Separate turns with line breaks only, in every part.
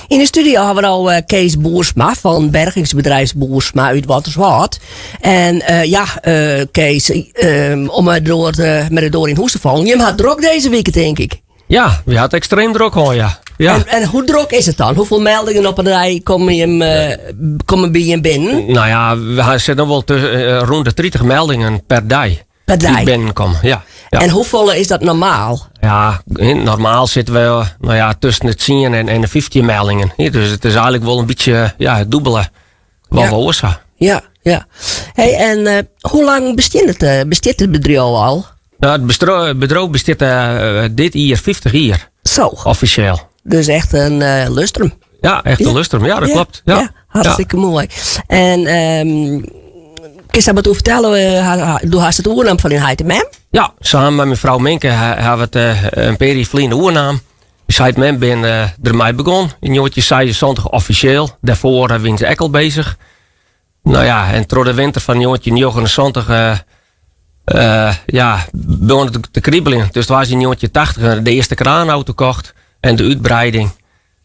Yn de studio hawwe we no Kees Boersma fan Bergingsbedrijf Boersma út Wâlterswâld. En ja, Kees, om mei de doar yn hûs te fallen, jim ha it drok dizze wike, tink ik.
Ja, wy ha it ekstreem drok hân, ja. Ja.
En hoe drok is it dan? Hoefolle meldingen op in dei komme jim, komme by jim binnen?
Nou ja, we sitte noch wol rûn de 30 meldingen per dei.
Per dei?
Dy't binnenkomme, ja. Ja.
En hoefolle is dat normaal?
Ja, normaal sitte we nou ja, tusken de 10 en de 15 meldingen. Dus it is eigentlik wol in bytsje ja, it dûbele wat we oars ha.
Ja, ja. Hey, en uh, hoe lang bestiet it, uh, bestiet it bedriuw al?
Nou, it bedriuw bestiet uh, dit jier 50 jier.
Zo.
Offisjeel.
Dus echt in lustrum.
Ja, echt in lustrum. Ja, dat kloppet. Ja.
Ja, hartstikke moai. En um, kinst dêr wat oer fertelle? Do hast it oernaam fan dyn heit en mem?
Ja, samen mei myn frou Minke ha we it in pear jier ferlyn oernaam. Us heit en mem binne dermei begûn yn 1976 offisjeel. Dêrfoar wiene se ek al bezich. Nou ja, en troch de winter fan 1979 ja, begûn it te kribeljen. Dus it was yn 1980 de earste kraanauto kocht en de útbreiding.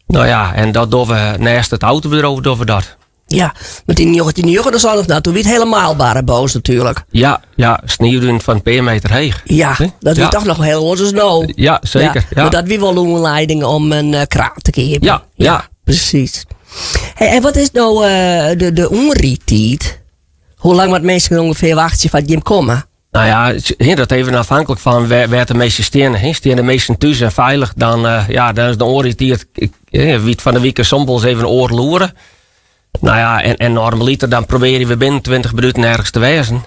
Nou ja, en dat dogge we neist it autobedriuw dogge we dat.
Ja, want yn 1979, nou, doe wie it helemaal barre boas natuerlik.
Ja, ja, sniedunen fan in pear meter heech.
Ja, dat wie toch noch hiel oars as no.
Ja, seker.
Ja. Mar dat wie wol oanlieding om in eh, kraan te keapjen.
Ja, ja.
Presys. Hey, en wat is no eh, de oanrydtiid? Hoe lang moatte minsken ûngefear wachtsje foar't jim komme?
Nou ja, dat even afhankelijk fan wêr't de minsken steane. Steane de minsken thús en feilich, dan, eh, ja, dan is de oanrydtiid, wie it fan de wike soms wolris even oardel oere. Nou ja, en normaliter dan probearje we binnen 20 minuten ergens te wêzen.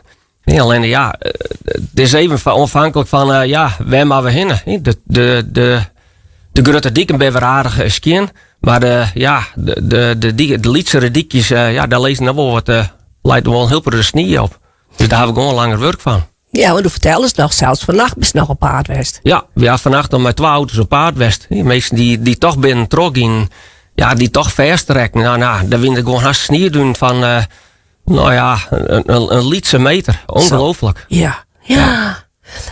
Allinne ja, it is even ôfhinklik fan eh, ja, wêr moatte we hinne. De grutte diken binne wer aardich skjin, mar de, ja, de lytsere dykjes, eh, ja, dêr lizze noch wol wat, leit wol in hiel protte snie op. Dus dêr ha we gewoan langer wurk fan.
Ja, want do ferteldest noch, sels fannacht bist noch op paad west.
Ja, we ha fannacht noch mei twa auto's op paad west. Die minsken dy't toch binnen trochgienen, ja, dy't toch fêstrekken. Nou, nou, dêr wiene der gewoan hast sniedunen fan, uh, nou ja, in lytse meter. Ongelooflik.
Ja, ja.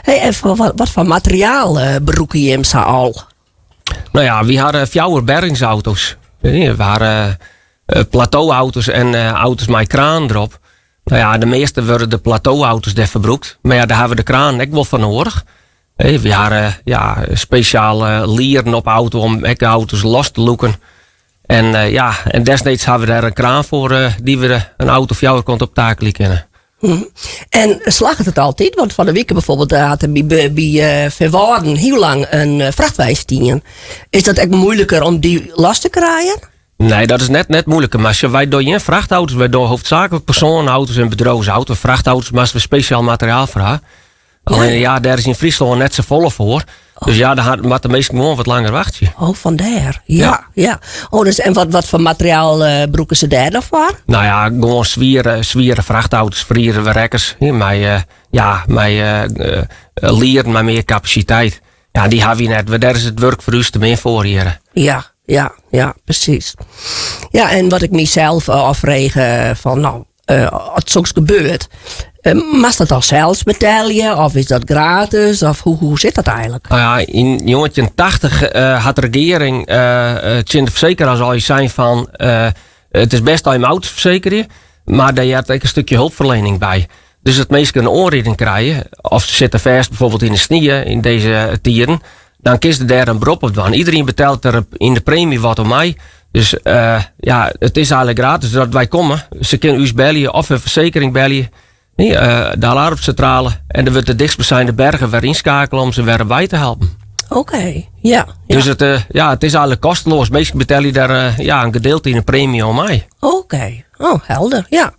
Hey, en foar wat, wat foar materiaal uh, brûke jim sa al?
Nou ja, wy ha fjouwer bergingsauto's. We ha plateauauto's en auto's mei kraan derop. Nou ja, de measte wurde de plateauauto's dêrfoar brûkt. Mar ja, dêr ha we de kranen ek wol foar noadich. We ha ja, spesjale lieren op auto om ek de auto's los te lûken. En eh, ja, en desneeds ha we dêr in kraan foar eh, dy't we in auto fjouwerkant op takelje kinne.
En slagget it altyd? Want fan de wike bijvoorbeeld eh, hat der by Feanwâlden hiel lang in frachtwein stien. Is dat ek moeiliker om dy los te krijen?
Nee, dat is net moeiliker. Mar sjoch, wy dogge gjin frachtauto's, wy dogge hoofdzakelijk persoanauto's en bedriuwsauto's. Frachtauto's moatte we spesjaal materiaal foar ha. Allinne ja, dêr is yn Fryslân net safolle foar. Dus ja, dan moatte de minsken gewoan wat langer wachtsje.
Oh, fandêr. Ja, ja. Oh, dus, en wat foar materiaal eh, brûke se dêr dan foar?
Nou ja, gewoan swiere frachtauto's, swiere rekkers. Mei, eh, ja, mei eh, lieren, mei mear kapasiteit. Ja, dy ha wy net. Dêr is it wurk foar ús te min foar hjir.
Ja, ja, ja, presys. Ja, en wat ik mysels ôffrege fan, no, uh, as soks gebeurt, uh, moatst dat dan sels betelje of is dat gratis? Of hoe sit dat eigentlik?
Nou ja, yn 1980 uh, hat de regearing tsjin de fersekeraars al sein fan it is bêst dat jim auto's fersekerje, mar dêr heart ek in stikje helpferliening by. Dus as minsken in oanriding krije, of se sitte fêst bijvoorbeeld yn de snie yn dizze tiden, dan kinne se dêr in berop op dwaan. Iderien betellet der yn de premie wat oan mei. Dus uh, ja, it is eigentlik gratis dat wy komme. Se kinne ús belje of in fersekering belje. Nee, uh, de alarmsintrale. En dan wurdt de dichtstbijzijnde berger wer ynskakele om se wer by te helpen.
Oké, ja, ja.
Dus it, uh, ja, it is eigentlik kosteloas. Minsken betelje dêr uh, ja, in gedeelte yn de premie oan mei.
Oké, oh, helder, ja.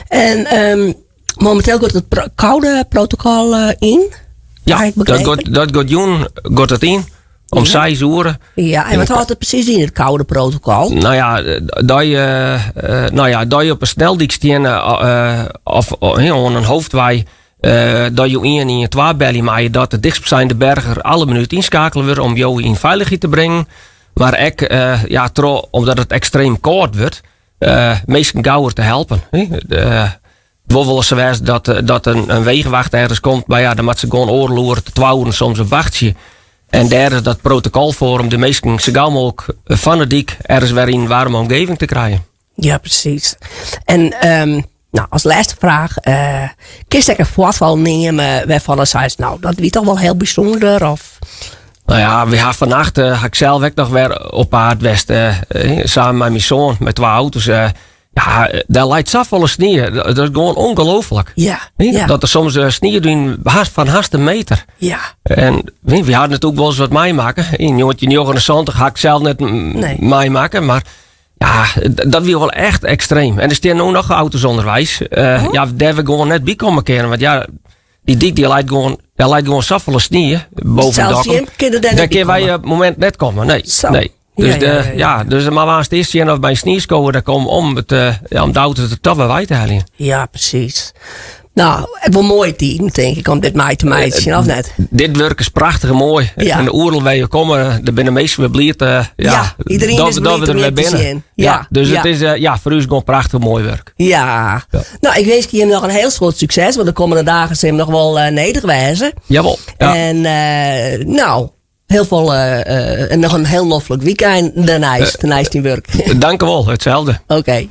En um, mominteel giet it pro koude protokol uh, yn?
Ja, dat giet jûn giet it yn. Om ja. 6 oere.
Ja, en wat hâldt it presys yn, it koude protokol?
Nou ja, dat je, uh, nou ja, dat je op in sneldyk steane uh, of oan in hoofdwei, uh, dat jo 112 belje meie, dat de dichtstbijzijnde berger alle minuut ynskakele wurdt om jo yn feilichheid te bringen. Mar ek uh, ja, troch, omdat it ekstreem kâld wurdt, uh, minsken gauwer te helpen. Uh, wol wolris sa wêze dat, dat in wegewacht ergens komt, mar ja, dan moatte se gewoan oardel oere, twa oeren soms op wachtsje. En dêr is dat protokol foar om de minsken sa gau mooglik fan de dyk ergens wer yn in waarme omgeving te krijen.
Ja, presys. En ehm, nou, as lêste fraach, uh, kinst ek in foarfal neame wêrfan do seist, nou, dat wie toch wol hiel bysûnder? Of?
Nou ja, we ha fannacht, uh, ha ik sels ek noch wer op paad west, uh, samen mei myn soan, mei twa auto's. Uh, ja, dêr leit safolle snie. Dat is gewoan ongelooflik.
Ja, ja.
Dat der soms uh, snie doen fan hast in meter.
Ja.
En we, we hadden natuerlik wolris wat meimakke. Yn 1979 ha ik sels net nee. meimakke, mar ja, dat wie wol echt ekstreem. En der steane no noch auto's ûnderweis. Uh, oh. Ja, dêr we gewoan net by komme kinne. Want ja, dy dyk dy leit gewoan, dêr leit gewoan safolle snie boven
Dokkum.
Dêr kinne wy op it momint net komme. Nee, nee. Dus, ja, ja, ja, ja. dus mar aanst earst sjen oft by in snieskower der komme om, it, eh, ja, om de auto der toch wer wei te heljen.
Ja, presys. Nou, it wol moaie tiden, tink ik, om dit mei te meitsjen, of net?
Dit wurk is prachtich moai.
Ja.
En oeral wêr je komme, der binne minsken wer bliid. Uh,
ja, ja, iderien is
dat
bliid
we der wer binne.
Ja,
dus it is uh, ja, foar ús gewoan prachtich moai wurk.
Ja. Nou, ik winskje jim noch in hiel soad sukses, want de kommende dagen sil jim noch wol uh, nedich wêze.
Jawol.
Ja. En uh, nou, hiel folle uh, en noch in hiel noflik wykein dêrneist, neist dyn wurk.
Dankewol, itselde.
Oké.